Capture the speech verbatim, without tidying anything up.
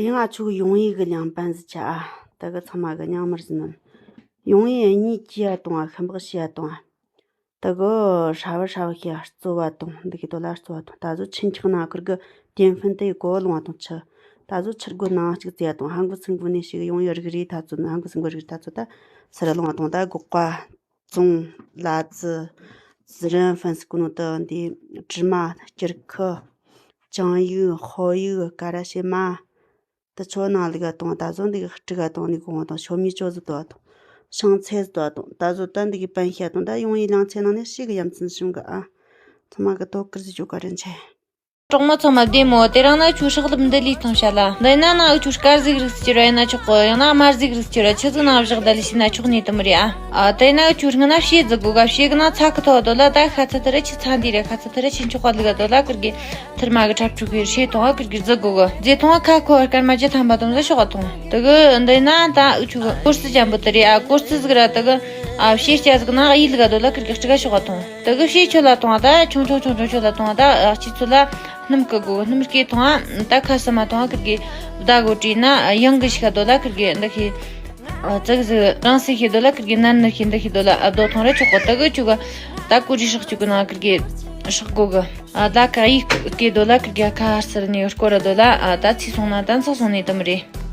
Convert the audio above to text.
ང་ཆོ་གི་ཡོང་ཡིག་གི་ལིང་པན་ཟིག་ཆ་ཨ། ད་གི་ཚང་མ་གི་ཉང་མར་ཟིན་ནོ། ཡོང་ཡིག་གཉིས་ཀྱི་ཡ་དང་ཨ། ཤམ་བག་ཤི་ཡ་དང་ཨ། ད་གི་ཧྲ་བ་ཧྲ་བ་ཤི་ཡ་རྩོ་བ་དང་འདི་གི་དོ་ལ་རྩོ་བ་དང་། ད་གཟོད་ཆིན་ཁྱག་ན་ཁུར་གི་ཏེན་ཕན་དེ་གོ་ལོང་བ་དང་ཆུ། ད་གཟོད་ཆུར་གོ་ནང་གཅིག་ཙེ་ཡ་དང་། ཧང་གོ་སིང་གོ་ནས་ཤི་གི་ཡོང་ཡིག་རིག་རིག་ད་ཚོ་ནི། ཧང་གོ་སིང་གོ་རིག་རིག་ད་ཚོ་ད་སི་ར་ལོང་བ་དང་། ད་སྒོག་པ། ཙོང་། ལ་ཙི། ཟི་རན་ཧྥན་སི་ཀུ་ནོ་ཏི་འདི། དྲི་མ། སྐྱུར་ཁུ། ཅང་ཡུ། ཧོ་ཡུ། ཀ་ར་ཤེ་མ། ཏི་ཆོ་ནང་ལི་ག་དང་། ད་གཟོད་འདི་གི་སྤྲི་ག་དང་ནི་གོང་དང་ཤོ་མི་ཅོ་ཟི་དོ་དང་། ཤང་ཚེ་ཟི་དོ་དང་། ད་གཟོད་ད་འདི་གི་པན་ཤ་དང་། ད་ཡོང་ཡིག་ལང་ཚེ་ནང་ནས་ཤི་གི་ཡ་མཚན་བྱུང་གི་ཨ། ཚང་མ་གི་དོ་ཀིར་ཟི་ཅོ་ག་རེ་འཆེ། གྲོགས་མོ་ཚང་མ་བདེ་མོ། དེ་རིང་ན་ཁྱོད་ཧྲག་ལུབ་འདི་ལས་གཏོང་བྱ་ལ། འདི་ན་ན་འུ་ཆོ་དཀར་ཟིག་རིགས་སྐྱུར་བ་ཡིན་ན་ཆོག་གོ། ཡང་ན་དམར་ཟིག་རིགས་སྐྱུར་བ་ཆི་ཟིག་ན་བཞག་ད་ལས་ཤི་ན་ཆོག་ནི་དུ་མི་རེད་ཨ། ཨ་དེ་ན་འུ་ཆོ་སྔ་ན་ཕྱེ་ཟི་དགོ་ག་ཕྱེ་གི་ན་ཚ་གི་ཐོག་དོ་ལ། ད་ཤ་ཚ་ཐ་ར་ཆི་ཚ་འདི་རེད། ཤ་ཚ་ཐ་ར་ཆི་མཆོག་ག་ལི་ག་དོ་ལ་ཀིར་གི་ཐིར་མ་གི་ཁྲབ་ཕྲུག་གི་ཕྱེ་ཐོང་ཨ། ཀིར་གི་ཟི་དགོ་གི་ཟི་ཐོང་ཨ། ཁ་ཁོ་སྐར་མ་བཅུ་ཐམ་པ་དུམ་ཟི་ཤོག་ག་ཐོང་། དེ་གི་འདི་ན་ད་འུ་ཆོ་གི་ཀོར་སི་ཅན་པོ་དེ་རེད་ཨ། ཀོར་སི་ཟིག་ར་དེ་གི་ཨ་ཕྱེ་སྐྱ་ཟིག་ན་ཨ་ཡི་ལི་ག་དོ་ལ་ཀིར་གི་སྤྲི་ག་ཤོག་ག་ཐོང་། དེ་གི་ཕྱེ་ཆོ་ལ་ཐོང་ཨ། ད་ཆུང་ཆུང་ཆུང་ཆུང་ཆོ་ལ་ཐོང་ཨ། ད་ཨ་སྤྱི་ཚོ་ལ་སྣུམ་སྐུ་དགོ། སྣུམ་སྐྱེ་ཐོང་ཨ། ད་ཁ་སི་མ་ཐོང་ཨ། ཁིར་གི་བདའ་གོ་བྲིས་ན་ཡང་གི་ཞིག་ག་དོ་ལ་ཁིར་གི་འདི་ཁི་ཙིག་ཟིག་རང་སི་ཤི་དོ་ལ་ཁིར་གི་ནན་ནི་ཤི་འདི་ཤི་དོ་ལ་ཨ་དོ་ཐོང་ར་ཆོག་གོ། ད་གི་ཆུ་ག་ད་ཀུ་རི་ཧྲག་ཆུ་གི་ནང་ཁིར་གི་ཧྲག་གོ་གི་ཨ། ད་ཁ་ཡིག་སྐྱེ་དོ་ལ་ཁིར་གི་ཁ་ཧར་སར་ནི་སྐོར་ར་དོ་ལ་ཨ། ད་ཚི་སོང་ན་ད་ཚ་སོང་ནི་དམ་རེད།